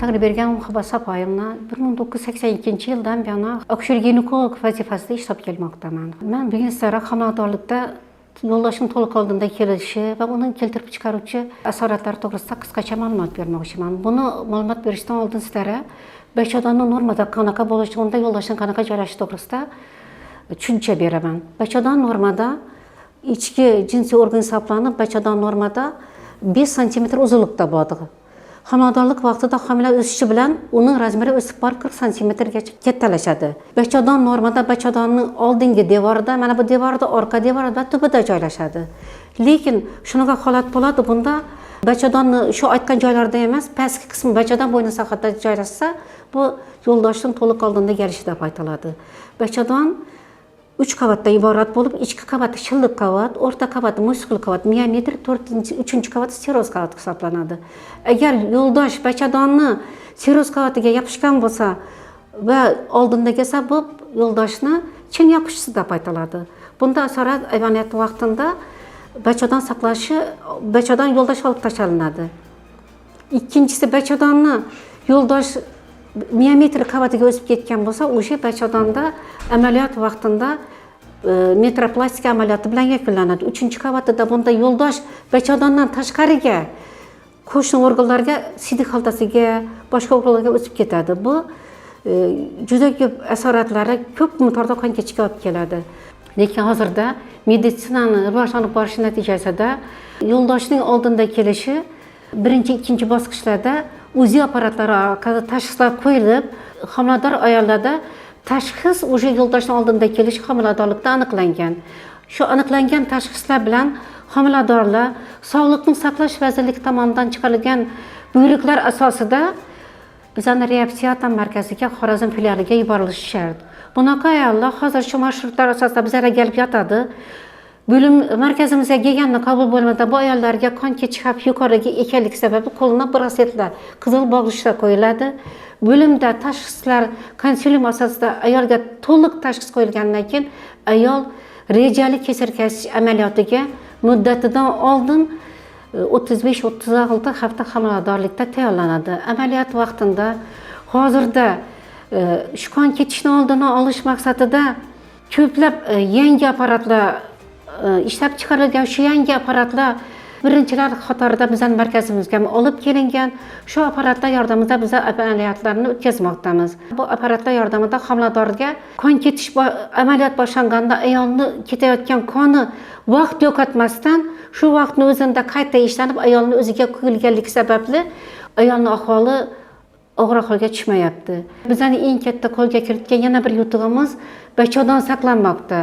Tangribergan Muhabbat Safoyevna, 1982-yildan buyon akusher ginekolog vazifasida ishlab kelmoqdaman. Man bugun sizlarga homiladorlikda yo'ldoshning to'liq oldinda kelishi va uni keltirib chiqaruvchi asoratlar to'g'risida qisqacha ma'lumot bermoqchiman. Buni ma'lumot berishdan oldin sizlarga bachadonni normada qanaqa bo'lishi, unda yo'ldoshning qanaqa joylashishi to'g'risida tushuncha beraman. Bachadon normada ichki jinsiy organ hisoblanib, bachadon normada 5 santimetr uzunlikda bo'ladi. Homiladorlik vaqtida homila o'sishi bilan uning razmeri o'sib borib 40 santimetrgacha kattalashadi. Bachadon normada bachadonning oldingi devorida, mana bu devorida, orqa devorida va tubida joylashadi. Lekin shunaqa holat bo'ladi, bunda bachadonni shu aytgan joylarda emas, pastki qismi bachadon bo'yni sohada joylashsa, bu yo'ldoshning to'liq oldinda kelishi deb aytiladi. Bachadon 3 qavatdan iborat bo'lib, ichki qavati shilliq qavat, o'rta qavati muskul qavat, miometr, to'rtinchi, uchinchi qavati seroz qavat hisoblanadi. Agar yo'ldosh bachadonni seroz qavatiga yopishgan bo'lsa va oldinda kelsa, bu yo'ldoshni chin yopishisi deb aytiladi. Bunda asorat amaliyoti vaqtida bachadon saqlashi, bachadon yo'ldosh olib tashlanadi. Ikkinchisi, bachadonni yo'ldosh miometr qavatiga o'sib ketgan bo'lsa, o'sha bachadonda amaliyot vaqtida metroplastika amaliyoti bilan yakunlanadi. Uchinchi qavatida bunda yo'ldosh bachadondan tashqariga qo'shni organlarga, siydik xaltasiga, boshqa organlarga o'sib ketadi. Bu juda ko'p asoratlari, ko'p miqdorda qon ketishga olib keladi. Lekin hozirda meditsinani rivojlanib borishi natijasida yo'ldoshning oldinda kelishi birinchi, ikkinchi bosqichlarda УЗИ apparatlari orqali tashxislar qo'yilib, homilador ayollarda tashxis уже yo'ldoshning oldinda kelishi homiladorlikda aniqlangan. Shu aniqlangan tashxislar bilan homiladorlar Sog'liqni saqlash vazirligi tomonidan chiqarilgan buyruqlar asosida bizani reabilitatsiya markaziga, Xorazm filialiga yuborilishi shart. Bunaqa ayollar hozir shu marshrutlar asosida bizlarga kelib yotadi. Bo'lim markazimizga kelganda qabul bo'limida bu ayollarga qon ketish xavfi yuqori ekanligi sababli qo'lina brasletlar, qizil bog'ichlar qo'yiladi. Bo'limda tashxislar konsilium asosida ayolga to'liq tashxis qo'yilgandan keyin ayol rejali kesar kesish amaliyotiga muddatidan oldin 35-36 hafta homiladorlikda tayyorlanadi. Amaliyot vaqtida hozirda shu qon ketishni oldini olish maqsadida ko'plab yangi apparatlar ishlab chiqarilgan. Shu yangi apparatlar birinchilar qatorida bizani markazimizga ham olib kelingan. Shu apparatlar yordamida biz amaliyotlarni o'tkazmoqdamiz. Bu apparatlar yordamida homiladorga qon ketish amaliyot boshlanganda ayolni ketayotgan qoni vaqt yo'qotmasdan shu vaqtni o'zida qayta ishlanib, ayolni o'ziga quyilganligi sababli ayolni ahvoli og'ir ahvolga tushmayapti. Bizani eng katta qo'lga kiritgan yana bir yutug'imiz bachadon saqlanmoqda.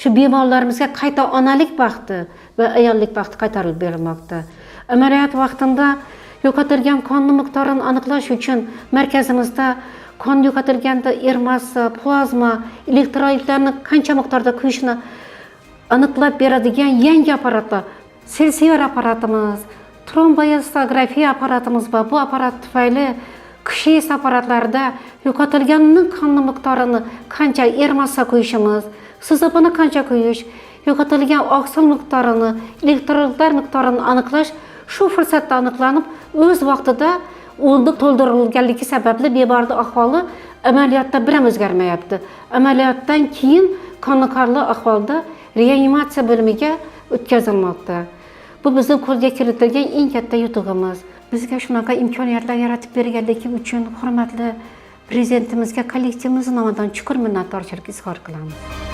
Shu bemorlarimizga qayta onalik baxti va ayollik baxti qaytarib berilmoqda. Amaliyot vaqtida yo'qotilgan qonni miqdorini aniqlash uchun markazimizda qon yo'qotilganda ermassa, plazma, elektrolitlarni qancha miqdorda quyishni aniqlab beradigan yangi apparatlar, Selsever apparatimiz, tromboelastografiya apparatimiz bor. Bu apparat tufayli KSHS apparatlarida yo'qotilgan qonni miqdorini qancha ermassa quyishimiz, СЗПni qancha quyish, yo'qotilgan oqsil miqdorini, elektrolitlar miqdorini aniqlash shu fursatda aniqlanib, o'z vaqtida o'rni to'ldirilganligi sababli bemorni ahvoli amaliyotda bir ham o'zgarmayapti. Amaliyotdan keyin qoniqarli ahvolda reanimatsiya bo'limiga o'tkazilmoqda. Bu bizning qo'lga kiritilgan eng katta yutug'imiz. Bizga shunaqa imkoniyatlar yaratib berganligi uchun hurmatli prezidentimizga kollektivimiz nomidan chuqur minnatdorchilik izhor qilamiz.